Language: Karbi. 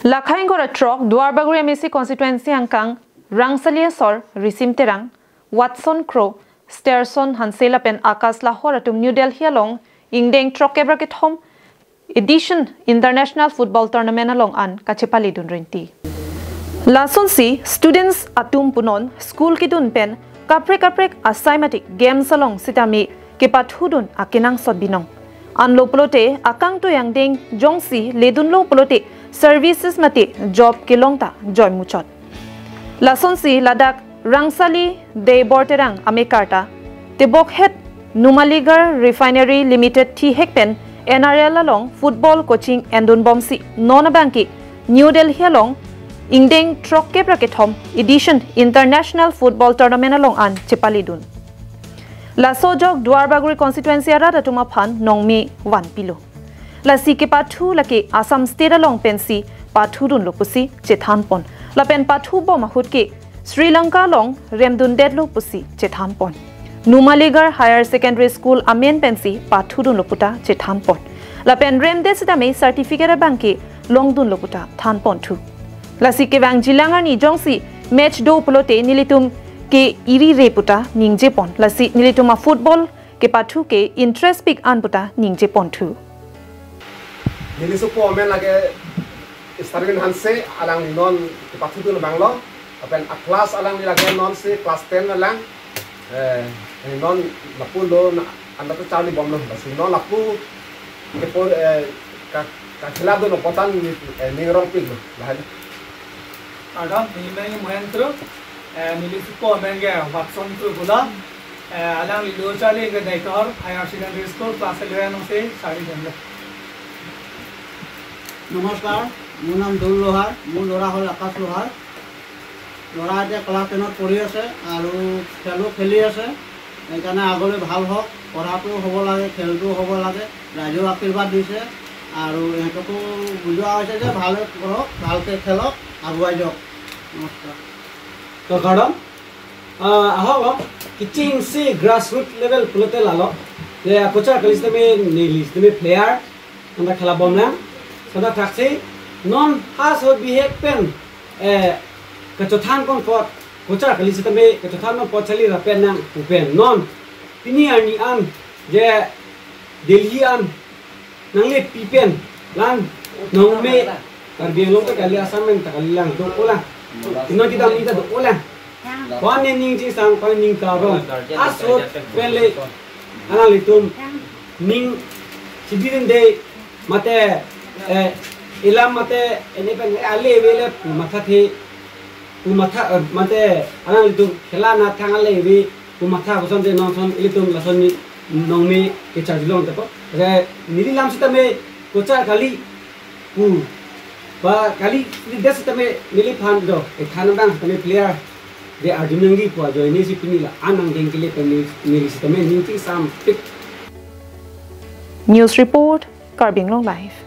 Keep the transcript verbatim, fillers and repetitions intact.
Lakhai ingkoi ra throk Duarbagori M A C constituency angkang Rangsali asor Risim Terang, Watson Kro, Sterson Hanse lapen Akash Lahor atum New Delhi along ingdeng throkkep ra kethom edition International Football Tournament along an kachepalidun rinti. Lasonsi students atum punon school kedun pen kaprek kaprek asai mati games along sitame kepathudun akenangsot binong. Anlo pulote akangtui angdeng jongsi ledunlo pulote services mati job kelong ta joy muchot. Lasonsi ladak Rangsali Dei Borterang amekar ta tebokhet Numaligarh Refinery Limited thihek pen N R L along football coaching endunbomsi non abangke New Delhi along ingdeng throkkep ra kethom edition International Football Tournament along an chepalidun. Laso ajok Duarbagori constituency arat atum aphan nongme vanpilo. Lasi kepathu lake Assam State along pensi pathudunlo pusi chethanpon. Lapen pathubom ahut ke Sri Lanka along remdundetlo pusi chethanpon. Numaligarh Higher Secondary School amen pensi pathudunlo puta chethanpon. Lapen remdet sitame certificate abangke longdunlo puta thanponthu. Lasi kevangjilang arni jongsi match do pulote nelitum ke irire puta ningjepon. Lasi nelitum a-football kepathu ke interest pik an puta ningjeponthu. Neli sopo amen lake Sterling Hanse, alangli non kepathudun abanglo. Lapen a-class alangli lake nonsi class ten alang. Eh, non lapu lo na anda tu charli bomlo. Lasi non lapu kepo, eh, ka, kakheladun apotan ni, eh, ningrongpiklo. Lahai. Kardom, neli amen ke Mohen Kro, eh, neli sopo amen ke Watson Kro pulo, eh, alangli lo charli ke Deithor Higher Secondary School class eleven alongsi charli bomlo. নমস্কাৰ, মোৰ নাম দৌল লোহাৰ, মোৰ ল'ৰা হ'ল আকাশ লোহাৰ। ল'ৰা এতিয়া ক্লাছ টেনত পঢ়ি আছে আৰু খেলো খেলি আছে। সেইকাৰণে আগলৈ ভাল হওক, পঢ়াটো হ'ব লাগে, খেলটো হ'ব লাগে, ৰাইজেও আশীৰ্বাদ দিছে আৰু সিহঁতকো বুজোৱা হৈছে যে ভালে পঢ়ক, ভালকৈ খেলক, আগুৱাই যাওক। নমস্কাৰ। Kardom, ah, ahok lo, kechengsi grassroot level pulote lalo. Le akocha kali sitame neli sitame player, anda khelabomlang. Sanda thaksi, non ha so bihek pen, eh, kachothanpon apot, kocha kali sitame kachothanpon apot charli ra pen nang pu pen. Non, pini arni an, je Delhi an, nanglepi pen, lang, nongme, Karbi Anglong ta kali Assam pen ta kalilang, do-olang. Ino kita minta do-olang. Ko-an ne ning chingsang, ko-an ne ning karong. Asot pen le, alanglitum, ning, chibirin de, mate, eh, ilam mate, ene pen, eh, ale vele, matha the, pu matha, eh, mate, alanglitum, khela na thang ale ve, pu matha koson te nonson ilitum lason ni nongme kecharli long tepo. Re neli lam sitame kocha kali pu ba kali ni des sitame neliphan do. Ethan abang sitame player de arjun nangji pu ajoine si pini la anang dengkile pen neli, neli sitame ning chingsampik. News report, Karbi Anglong Live.